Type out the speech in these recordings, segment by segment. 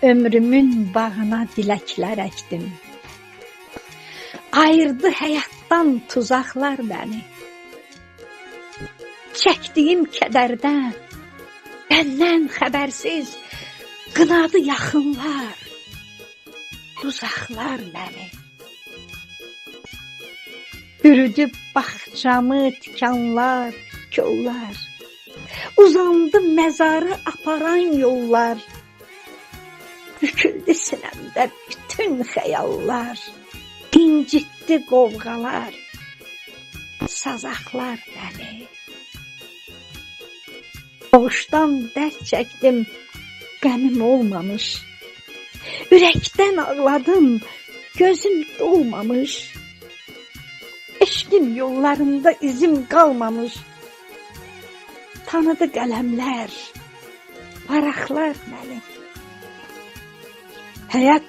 Ömrümün bağına diləklər əkdim. Ayırdı həyatdan tuzaqlar məni. Çəkdiyim kədərdən, bəndən xəbərsiz qınadı yaxınlar, uzaqlar məni. Bürüdü bağçamı tikanlar, kollar. Uzandı məzara aparan yollar. Büküldü sinəmdə bütün xəyallar, incitdi qovğalar, sazaqlar məni. Doğuşdan dərd çəkdim, qəmim olmamış. Ürəkdən ağladım, gözüm dolmamış. Eşqin yollarında izim qalmamış. Tanıdı qələmlər, varaqlar məni. Həyat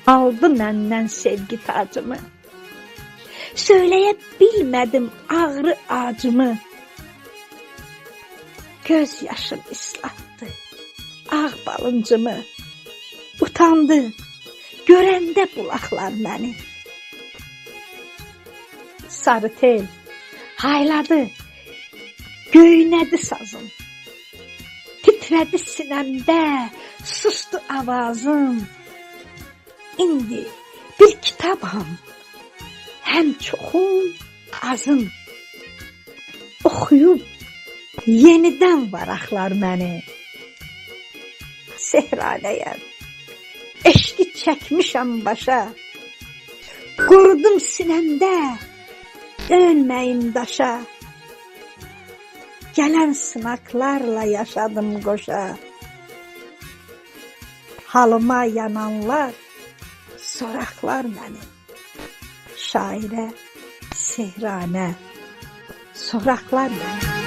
aldı məndən sevgi tacımı. Söyləyə bilmədim ağrı acımı. Göz yaşım islatdı ağ balıncımı. Utandı görəndə bulaqlar məni. Sarı tel hayladı, göynədi sazım. Titrədi sinəmdə, sustu avazım. İndi bir kitabam, həm çoxum, azım. Oxuyub yenidən varaqlar məni. Sehranəyəm, eşqi çəkmişəm başa. Qorudum sinəmdə, dönməyim daşa. Gələn sınaqlarla yaşadım qoşa. Halıma yananlar soraqlar məni. Şairə, sehranə, soraqlar məni.